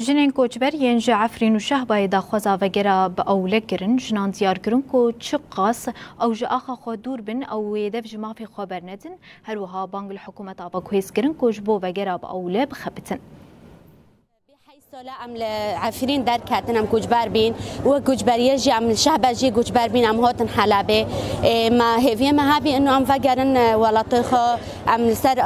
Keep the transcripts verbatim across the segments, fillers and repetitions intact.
Jinên koçber yên ji Efrîn û Şehbayê daxwaza vegera bi ewle kirin. Jinan diyar kirin ku çiqas ew ji axa xwe dûr bin, ew wê dev ji mafê xwe bernedin. Her wiha bang li hikûmeta xwe guhêz kirin ku ji bo vegera bi ewle bixebitin. Bê heyş sala em li Efrîn derketin, em koçber bîn. Wek koçberiyê jî em li Şehba jî koçber bîn, em hatin Helebê. Ê, me hêviyê me hebî ino em vegerin, e, welatê xwe. Em li ser, e,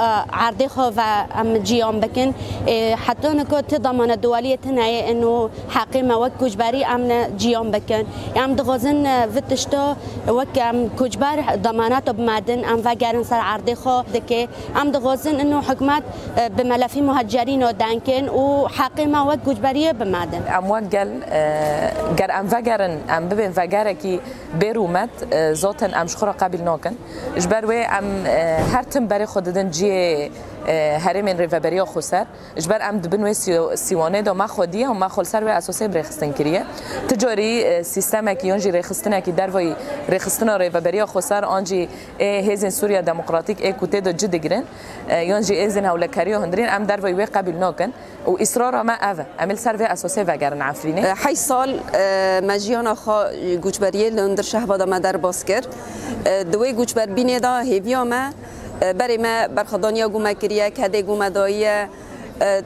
erdê xwe ve em ciyan bikin. E, heta nika ti damanet duwaliyê tune ye ino heqê me wek koçberî em ne ciyan bikin. Em dixwazin, e, vi tişta wek em koçber damaneta bi me din, em vegerin ser erdê xwe dike. Em dixwazin ino hikûmet, e, bi melefî muhacerîna denkin û heqê me wek koçberiyê bi me din. Em wek gel, e, ger em vegerin, em bibên vegerekî bê rûmet, e, zaten em ji xwe re qebîl nakin. Ji ber wê em, e, her tim berê xwe didin cihê, e, herêmên Rêveberiya Xweser. Ji ber em di bin wê sî-, sîwanê de me xwedî ye û me xwe li ser wê esasê bi rêxistin kiriye. Ti carî, e, sîstemekî yan jî rêxistinekî dervayî rêxistina Rêveberiya Xweser an jî ê Hêzên Sûriya Demokratîk ê ku tê de ci digirin, e, yan jî hêzên hewlekariya hundirîn em dervayî wê qebîl nakin. Û îsrara me ev e. Em ê li ser vê esasê vegerin Efrînê. E, heyş sal, e, me jiyana xwe koçberiyê li hundir Şehba de me derbas kir. E, di wê koçberbînê de hêviya me, e, berê me berxwedaniya ku me kiriye, kedê ku me dayiye, e,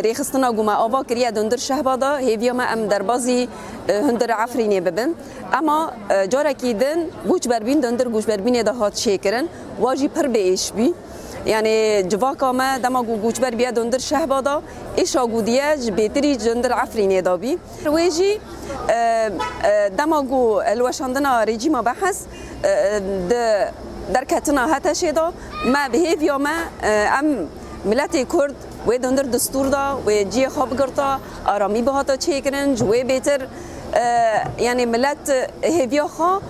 rêxistina ku me ava kiriye di hundir Şehba de, hêviya me em derbazî, e, hundir Efrînê bibin. Ema, e, carekî din koçberbîn di hundir koçberbînê de hat çêkirin. Wa jî pir bi êş bî. Yanî civaka me dema ku koçber bûye di hundir Şehba de, êşa ku diye ji bêtirî ji hundir Efrînê de bî. Wê jî, e, e, dema ku hilweşandina rejîma Behes, e, e, di derketina HTŞê de, me bi hêviya me, e, em miletê Kurd wê di hundir destûr de, wê cihê xwe bigirta, aramî bihata çêkirin, ji wê bêtir, e, yanî milet hêviya xwe,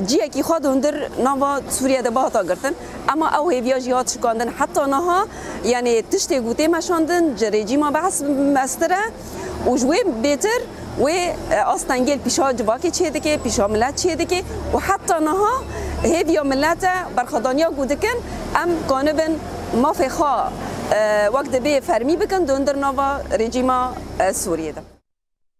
cihekî xwe di hundir nava Sûriye de bihata girtin. Ema ew hêviya jî hat şikandin. Heta niha, yanî tiştê ku tê meşandin ji rejîma Behes mestir e û ji wê bêtir wê, e, astengê li pîşa civakê çêdike, pîşa milet çêdike û heta niha hêviya milet e, berxwedaniya ku dikin, em kanibin mafê xwe, e, wek dibê fermî bikin di hundir nava rejîma, e, Sûriyê de.